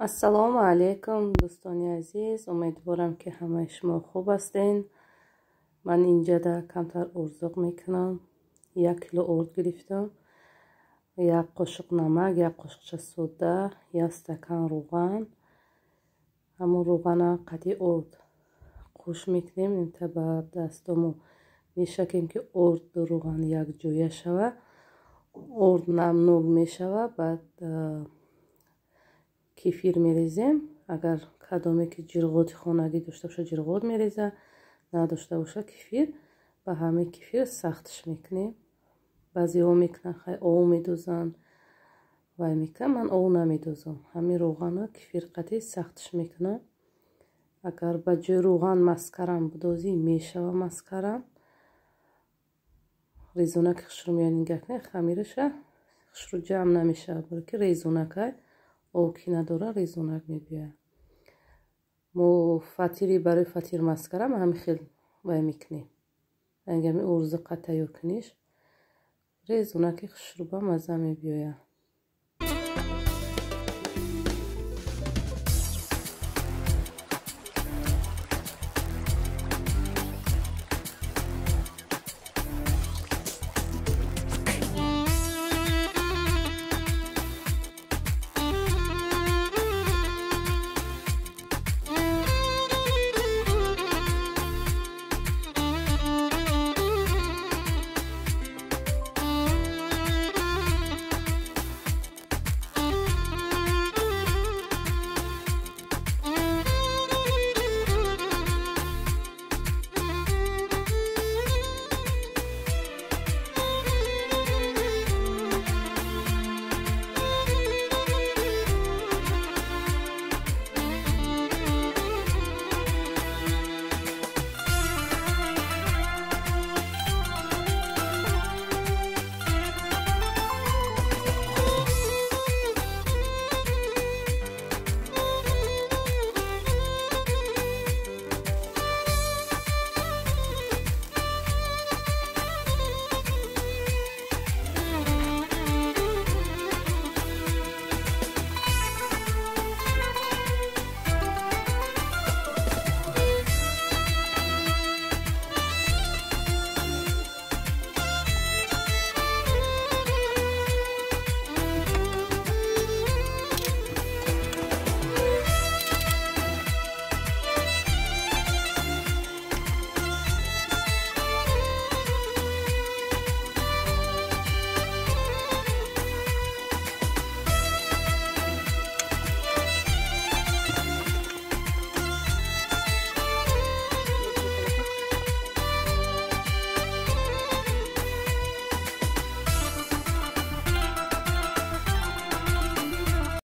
Ассалому алайкум, дӯстони азиз. Умедворам, ки ҳамаи шумо хуб ҳастен. Ман инҷада камтар урзуқ мекунам. 1 кило орд гирифтам, як қошуқ намак, як қошуқча сода, як стакан рӯған. Ҳамон рӯғана қати орд қӯш мекунем, инта ба дастомо мешакем, ки орду рӯған якҷоя шава. Орд намнок мешава, баъд кефир мерезем. Агар кадоме ки ҷирғоти хонагӣ дошта боша, ҷирғот мереза, надошта боша, кефир. Ба ҳамаи кефир сахтш мекунем. Баъзеҳо мекунанд, хай, ов медозанд, вай мекунам. Ман ов намедозам, ҳамин рӯғану кефир қатӣ сахтш мекунам. Агар ба ҷои рӯған маскарам бидозӣ, мешава. Маскарам резонаки хушрӯ меояд. Нигаҳ кунед, хамираша хушрӯ ҷамъ намешавад, баро ки резонакай, ов ки надора, резонак мебиёяд. Мо фатири барои фатир маскарам ҳамин хел вай мекунем. Ангами урзуқа тайёр куниш, резонаки хушрӯба мазза мебиёяд.